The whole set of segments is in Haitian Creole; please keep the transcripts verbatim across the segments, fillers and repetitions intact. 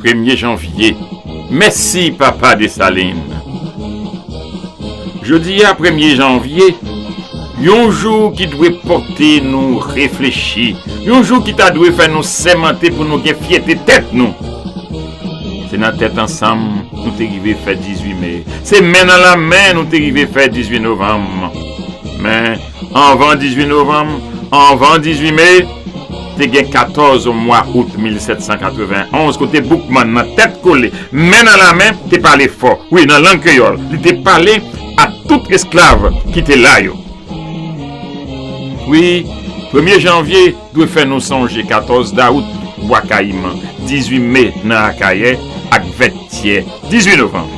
Premye janvye. Mèsi, Papa Desalin. Jodi a, premye janvye, yon jou ki dwe pote nou reflechi, yon jou ki ta dwe fè nou sèmante pou nou gen fyète tèt nou. Se nan tèt ansanm nou te rive fè dizuit me. Se men nan lanmen nou te rive fè dizuit novanm. Men, anvan dizuit novanm, anvan dizuit me, te gen katòz mwa out mil sèt san katrevenn onz, kote Boukman nan tèt kole, men nan lanmen, te pale fò. Wi, nan lang kreyòl, li te pale a tout esklav ki te la yo. Wi, premye janvye dwe fè nou sonje katòz dawout Bwa Kayiman, dizuit me nan Akayè ak Vètyè, dizuit novanm.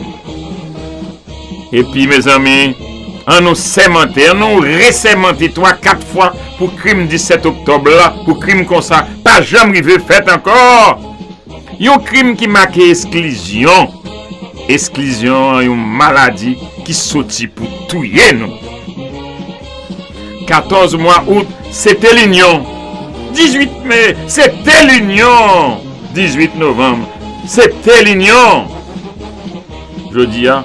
Epi, mezanmi, ann nou sèmante, ann nou resèmante twa, kat fwa pou krim disèt oktòb la, pou krim konsa pa janm rive fèt ankò. Yon krim ki make esklizyon. Esklizyon an yon maladi ki soti pou touye nou. Katòz mwa out, se te linyon. Dizuit me, se te linyon. Dizuit novanm, se te linyon. Jodi a,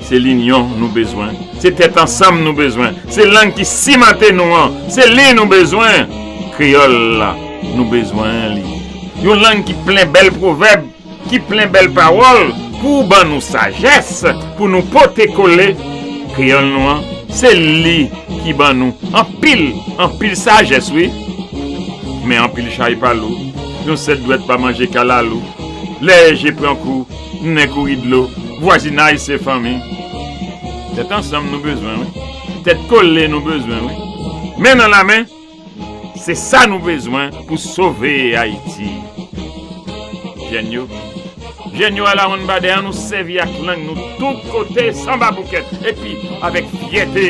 se linyon nou bezwen. Se tèt ansanm nou bezwen. Se lang ki simante nou an. Se li nou bezwen. Kreyòl la, nou bezwen li. Yon lang ki plen bèl pwovèb, ki plen bèl pawòl pou ban nou sajès, pou nou pote kole. Kreyòl nou an, se li ki ban nou anpil, anpil sajès, wi. Men anpil chay pa lou, yon sèl dwèt pa manje kalalou. Lè je pran kou, nen kouri dlo, vwazinaj se fanmi. Tèt ansanm nou bezwen, wi. Tèt kole nou bezwen, wi. Men nan lamen, se sa nou bezwen pou sove Ayiti. Jèn yo, jèn yo a la wonn badè an, nou sèvi ak lang nou tout kote san baboukèt, epi avèk fyète.